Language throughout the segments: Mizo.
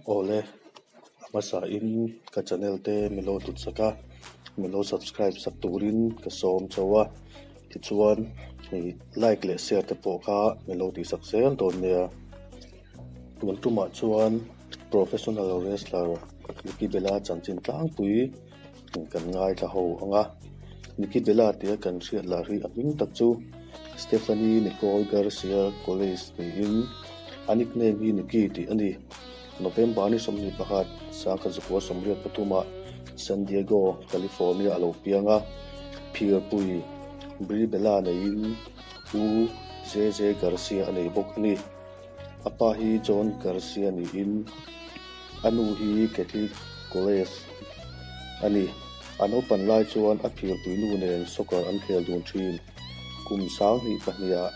Awle, a hmasain ka channel te min lo tut sak a, min lo subscribe sak turin ka sawm chauh a, tichuan like leh share te pawh kha min lo tihsak zel dawn nia. Tun tumah chuan professional wrestler Nikki Bella chanchin tlangpui kan ngaithla ho ang a. Nikki Bella tia kan hriat lah hi a hming tak chu Stephanie Nicole Garcia College niin a nickname hi Nikki tih a ni. November ni 21, sangkhat zakua 83ah San Diego, California a lo piang a. Phirpui Brie Bella neiin U JJ Garcia a nei bawk a ni. A pa hi John Garcia niin a nu hi Kathy College a ni. A naupan lai chuan a phirpui nu nen soccer an khel dun thin. Kum 2002ah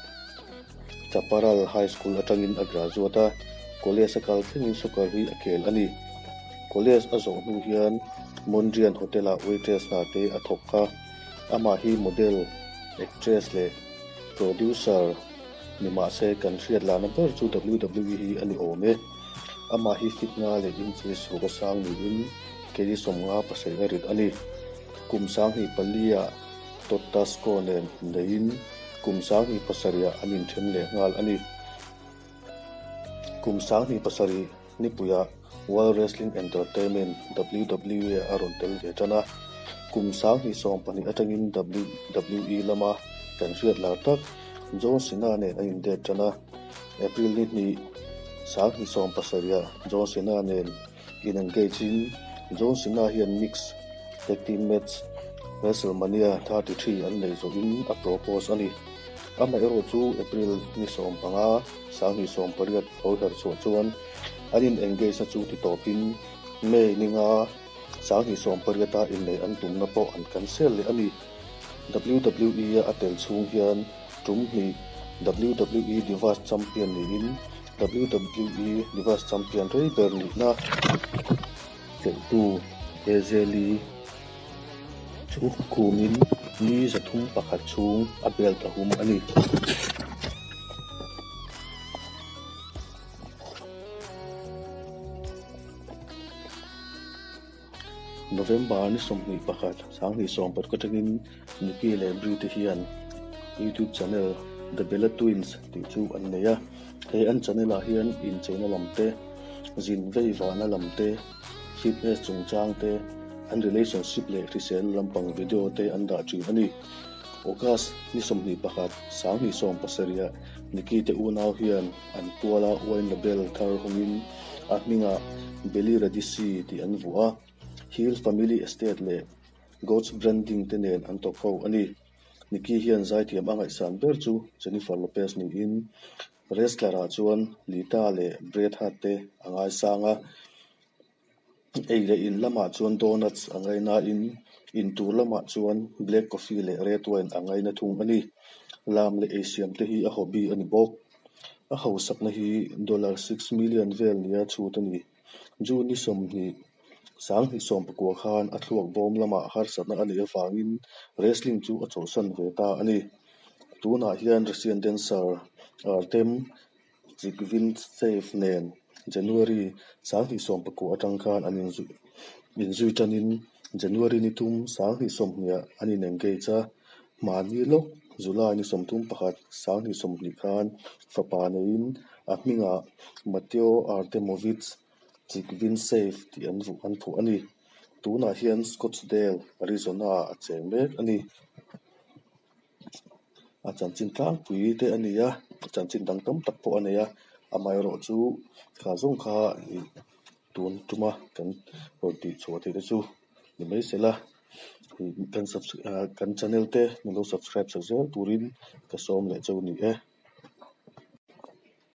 Chaparral High School atangin a graduate a, college a kal thlengin soccer hi a khel a ni. College a zawh hnu hian Mondrian Hotel-ah waitress hna te a thawk a. Amah hi model, actress leh producer ni mahse kan hriat lahna ber chu WWE hi a ni awm e. Amah hi feet nga leh inches ruk a sang niin kg 57 a rit a ni. Kum 2004-ah Todd Tasco nen neiin kum 2007-ah an inthen leh nghal a ni. Kum 2007 nipuiah World Wrestling Entertainment, WWE, a rawn tel ve tan a. Kum 2012 atangin WWE lama kan hriat lar tak John Cena nen a indate tan a. April ni hnih, 2017-ah John Cena nen in-engage-in John Cena hian mixed tag team match WrestleMania 33 an neih zawhin a propose a ni. Amaherawh chu April ni 15, 2018 lo her chhuah chuan an in-engage-na chu ti tawpin May ni nga, 2018-a inneih an tumna pawh an cancel leh a ni. WWE-a a tel chhung hian tum hnih WWE Divas Champion niin WWE Divas Champion rei ber nihna chelhtu AJ Lee chu khumin ni 301 chhung a belt a hum a ni. November ni 21, 2016 atangin Nikki leh Brie te hian YouTube channel The Bella Twins tih chu an nei a. He an channel ah hian incheina lam te, zin vei vahna lam te, fitness chungchang te, an relationship leh hrisel lampang video te an dah thin a ni. August ni 21, 2017 ah Nikki te unau hian an puala wine label thar hawngin a hmingah Belly Radici tih an vuah a, Hill Family Estate leh Goats Branding te nen an tawp ho a ni. Nikki hian zaithiam a ngaihsan ber chu Jennifer Lopez niin wrestler-ah chuan Lita leh Bret Hart te a ngaisang a. Ei leh in lamah chuan donuts a ngainain in tur lamah chuan black coffee leh red wine a ngaina thung a ni. Lam leh eisiam te hi a hobby a ni bawk. A hausakna hi dollar 6 million vel nia chhut a ni. June ni 20, 2019 khan a thluak bawm lamah harsatna a neih avangin wrestling chu a chawlhsan ve ta a ni. Tunah hian Russian dancer Artem Chigvintsev nen January 2019 atang khan an inzui tanin January ni 3, 2020-ah an in-engage a. Hmanni lawk July ni 31, 2020 khan fapa neiin a hmingah Mateo Artemovich Chigvintsev tih an phuah a ni. Tunah hian Scottsdale, Arizona-ah a cheng mek a ni. A chanchin tlangpui te a ni a, chanchin dang tam tak pawh a nei a, amaherawh chu kha zawng kha tun tuma kan rawn tih chhuah theih te chu ni mai sela kan channel te min lo subscribe sak zel turin ka sawm leh chauh a ni e.